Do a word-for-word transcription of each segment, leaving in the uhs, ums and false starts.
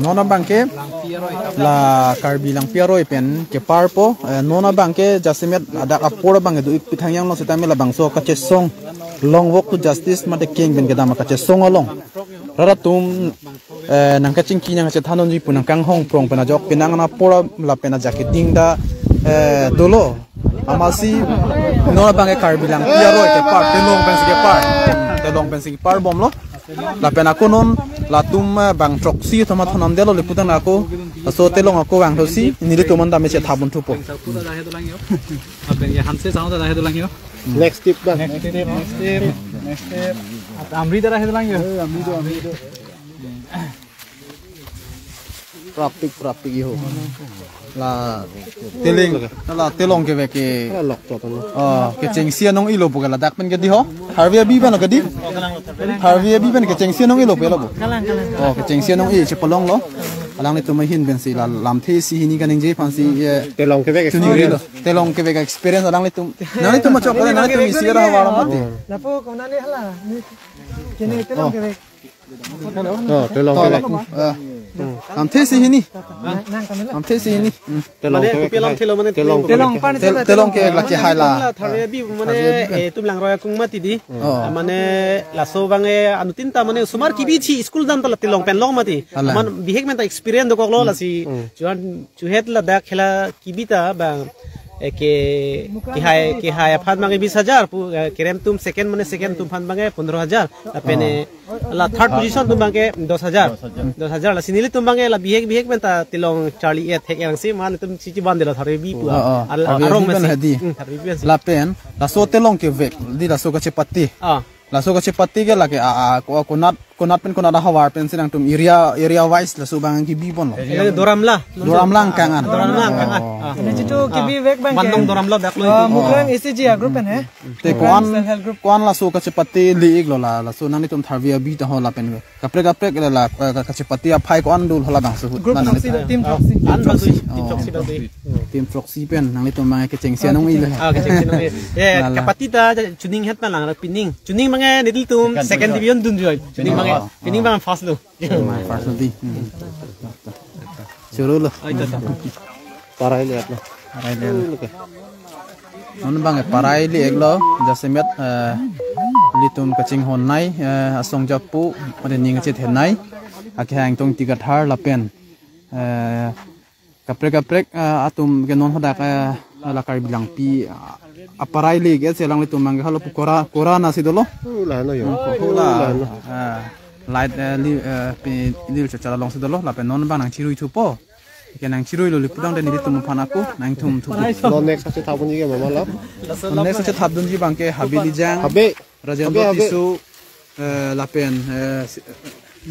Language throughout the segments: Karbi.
Non abangke la Karbi Langpi aroi pen keparpo, eh, non abangke jasemet adak apor abangke do-ik pithang yanglo setame labangso kachesong long Walk to Justice mate keng pen kedam kachesong along rat atum, eh, nangkachingki nangkachethan unji pu nangkanghong prong pen ajok penang apor lapen ajak keding ta, eh, dolo. Amatsi non abangke Karbi Langpi aroi kepar, telong pensi kepar. Telong pensi kepar bomlo. Lapen ako non latum, eh, bang throksi thoma thonam delo le putang ako. Laso telong ako vangthusi nelitum an tame chethabon thupo. Apa yang Hanse sama dah itu lagi yo. Next step dah. Next step, next step, next step. Amri dah itu lagi yo. Amri itu, Amri itu. Prapik, prapik iho. La teleng, la telong kevek ke. Ala lok to tano. Oh, kechengsi anong-ilo pu ke ladak pen kedi ho. Tharve abi pen kedi. Tharve abi pen kechengsi anong-ilo pu lo bu. Oh, kechengsi anong-i chepalonglo. Alanglitum ahin pensi la lamthe isi hini kaningje aphansi, eh, telong kevek chuningri lo. Experience. Telong kevek experience alanglitum. Nanglitum machok nanglitum isi ra havar mati. Lapu kona ni hala. Ni kini telong kevek. Oh, telong kevek. Lamthe isi hini. Nang kami lo. Lamthe isi hini. Telong kevek. Mane kopi alam thelo mane telong. Telong pan. Telong kevek lake hai la. Tharve abi mane, eh, itum langroi akung mati di. Oh. Mane laso abangke anuttin ta mane osomar kebi si school dam ta la telong pen long mati. Mane bihek pen ta experience dokoklo lasi. Chuan chuhet ladak hela kebi ta abang, eh, ke, kehai, kehai aphan abangke bis hajar pu, eh, kerem atum second mane second atum aphan abangke pondro hajar. Lapen, eh, la third position atum abangke dos hajar. Dos hajar. Lasi nelitum abangke la bihek bihek pen ta telong charli et hek erang si ma nelitum chichi ban delo Tharve abi pu. Oh, oh. Al Tharve arong abi pen masi. Hadi. Hmm, Tharve abi pensi. Lapen laso telong kevek di laso kachepate. Ah. Laso kachepate ke lake a, a, ko, konat, konat pen konat ahavar pensi nangtum area, area wise laso abang kebi ponlo. Ele Doramla. Doramla angkang an. Doramla angkang an. Oh. Ah. Ini jitu kebi vek abangke. Bandung Doramla dak lo. Ah, itu. Mukrang S C G a group pen he. Te Mukrang koan, self help group. Koan laso kachepate le-iklo la, laso nanglitum Tharve abi ta ho lapen. Kaprek kaprek la la, eh, kachepate aphai koan dul halabangso. Group proxy, team proxy. An proxy, team proxy proxy. Team proxy pen nanglitum abangke kechengsi anong-ilo. Ah, kechengsi anong-i. Eh, la, la. Kapati ta chuning het na lang pining. Chuning abangke nelitum second division dun joi. Chuning abangke, pining abang first lo. First lo di. Hmm. Choro lo. Ai ta ta. Parai le-iklo. Parai le-iklo. Non abangke parai le-iklo, jasemet, eh, ilitum kachinghon nei, eh, asong japu, mane ning kachethe nei, akehang Ingti Kathar lapen, eh, kaprek kaprek, eh, atum ke non hadak, eh, la Karbi Langpi, ah, aparai le-ik si alanglitum abangke halo pu kora, kora nasi dolo. Hula no yo. Hula. Hula no. Eh, light, eh, li, eh, pi, lil chachala longsi dolo, lapen non abang nangchirui thupo. Ke nangchiruilo le pudang den nelitum aphan ako nangthum thum. Lo next kachethap unji ke mama lo. Lo next kachethap dunji abangke Habeli Jang, Habe. Rajendra Habe, Habe. Tisso, eh, lapen, eh, si-,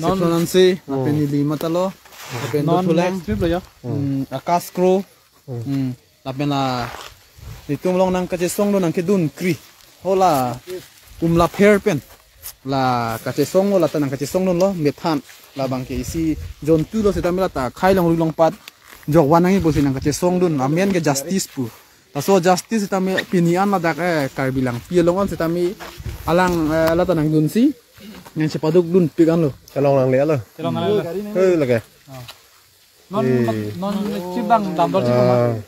non Sipson Hanse, lapen Nili Matalo, lapen non Dothulang, next trip lo yo. Hmm, Akash Kro. Hmm. Lapen la nelitum along nangkachesong dun nangkedun kri. Hola umla pher pen. La kachesong lo, la ta nangkachesong dunlo, methan. Labangke isi jontu lo setame la ta khai long rui long pat jokvan nangji pusi nangkachesong dun. Amen ke justice pu. Laso justice setame pini an ladak, eh, Karbi Langpi along an setame alang, eh, la ta nangdunsi. Nangchepaduk dunpik anlo. Chelong nangle lo. Chelong nangle lo. Hei lake. Non, eh, non chibang damdor chibang.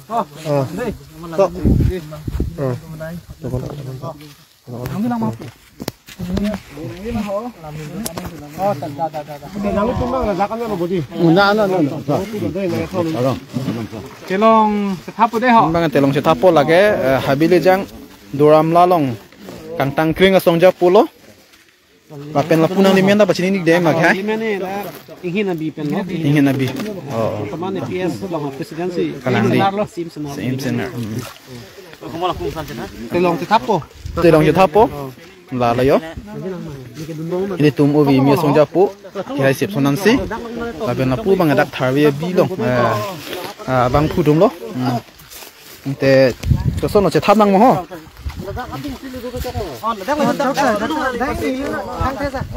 Ah. Oh, ah. Dei. To. Ah. Nang bilang maaf. Oh, ta, ta, ta, ta, ta. Oke, lalu tumbang, lah, zakat na bodi. Na, na, na, na. Telong chethappo dei ho. Bang telong chethappo lake, eh, Habeli Jang Doramla along kangtang kring asong japu lo. Lapen lapu nanglimen ta pachini nik dei ma kha? Limen ne la Inghin Abi pen lo. Inghin Abi. Oh, oh. Teman A P S lo presidency. Kalang di. Sim Senar. Sim Senar. Hmm. Telong chethappo. Telong chethappo. La la yo. Nelitum ovi mi asong japu. Kehai Sipson Hanse. Lapen lapu abang dak Tharve Abi along. Eh, ah, bangphu atum lo. Hmm. Te, koson lo chethap nang mo ho?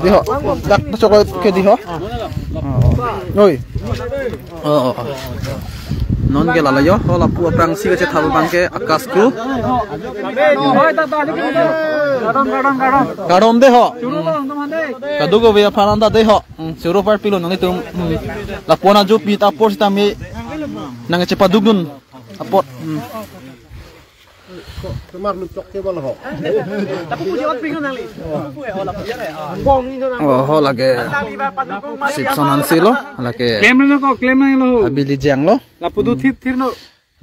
Dei ho, dak choklo ke dei ho? Oi. Oh, oh, oh. Non ke la la yo, ho lapu aphrangsi kachethap abangke Akash Kro. Kardom, kardom, kardom. Kardom dei ho. Choro lo, tum han dei. Kadokave aphan ta dei ho. Hmm, choro parpilo nanglitum. Hmm. Lapu-an ajo pit apor sitame nangchepadukdun apot. Hmm. Kemar luchok ke bal ho. Oho, lake Sipson Hanse lo, lake Klem lo ko, klem lo. Abili Jang lo. Lapu do thip thir lo.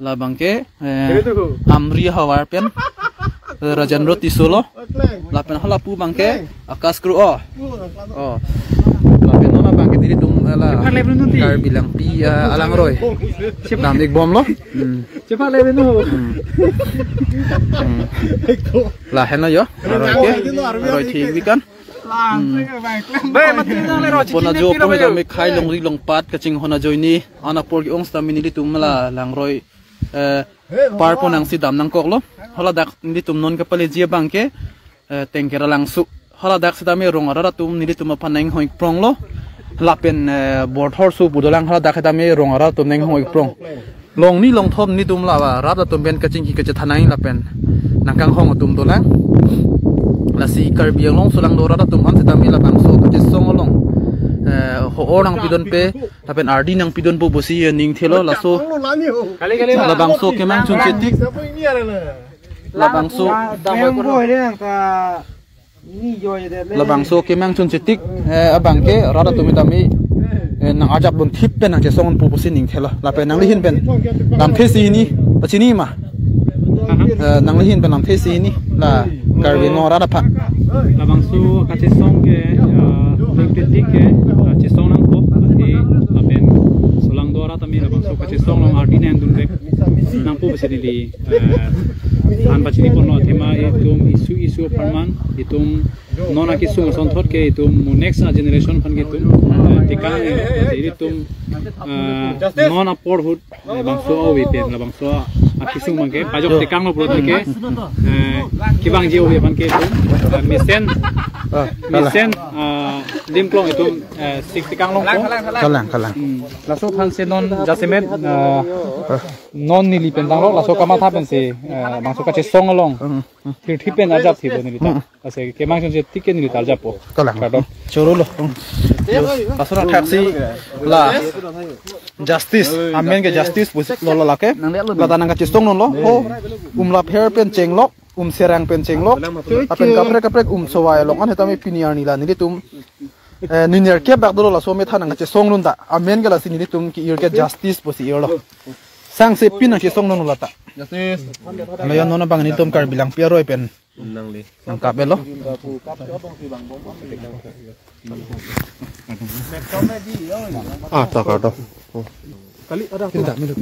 Labang ke, eh, Amri havar pen, eh, Rajendra Tisso lo. Lapen halapu abang ke Akash Kro, oh. Oh. Lapen non abang ke nelitum, eh, la Karbi Langpi, eh, alangroi. Dam ik bom lo. Hmm. Chepa le benu. Hmm. Hmm. Lahenlo yo. Aroi ke. Aroi thik vi kan. Hmm. Lapu-an ajo apor sitame khei longri longpat kachinghon ajoine. An apor ke-ong sitame nelitum la langroi, eh, parpo nangsi dam nangkoklo. Haladak nelitum non kapaleji abang ke, eh, Tengker alangso. Haladak sitame rong arat atum nelitum aphan nang-inghong-ikprong lo. Lapen, eh, Borthor so pu dolang, haladak sitame rong arat atum nang-inghong-ikprong. Longni longthom nelitum la rat atum pen kachingki kachethan nang lapen nangkanghong atum dolang. Lasi Karbi Anglong solangdo arat atum aphan sitame labangso kachesong along, eh, ho-or nangpidunpe, lapen ardi nangpidunpo pusi, eh, ning thelo laso. Labangso kemang chunche tik. Labangso. Labangso kemang chunche tik, eh, abang ke rat atum sitame, eh, nang-arjapdun thip pen nangchesongdunpo pusi ning thelo. Lapen nangli ahin pen lamthe isi hini, pachini ma. Eh, nangli ahin pen lamthe isi hini, la Karbi Anglong arat aphan. Labangso kachesong ke, eh, thik thik ke, eh, chesong nangpo, ati lapen solangdo arat tame labangso kachesong along ardi nangdunvek nangpo pusi neli, eh, an pachini ponlo, athema itum isu isu apharman, itum non akesung asonthot ke itum mo next a generation aphan ke itum, eh, tekang, eh, itum, eh, non apor ahut, eh, bangso ave pen, labangso akesung abang ke pajok tekanglo pulote ke, eh, kevangji ave aphan ke itum, eh, mesen, ah, kalang, mesen, eh, limklong itum, eh, sik tekang longpo. Kalang, kalang. Hmm. Laso aphansi non jasemet, eh, non neli pen tanglo, laso kamatha pensi, eh, bangso kachesong along. Hmm. Thir thip pen arjap thipo neli ta. Hmm. Lasi kemang chunche tik ke neli ta arjappo. Kalang. Kardom. Choro lo. Hmm. Laso nangthaksi la justice, amen ke justice pusi lo, la lake. La ta nangkachesongdunlo. Ho, um lapher pen chenglok, um serang pen chenglok. Lapen kaprek kaprek um sowai along an sitame pini arni la nelitum, eh, ningnerkep bak dolo laso ametha nangkachesongdun ta. Amen ke lasi nelitum ke-ir ke justice pusi irlo. Sangse pin nangchesongdunlo ta. Justice. Layon non abang nelitum Karbi Langpi aroi pen. Nangli. Nangkap lo. Ah, tak ada. Kali ada. Tidak, tidak.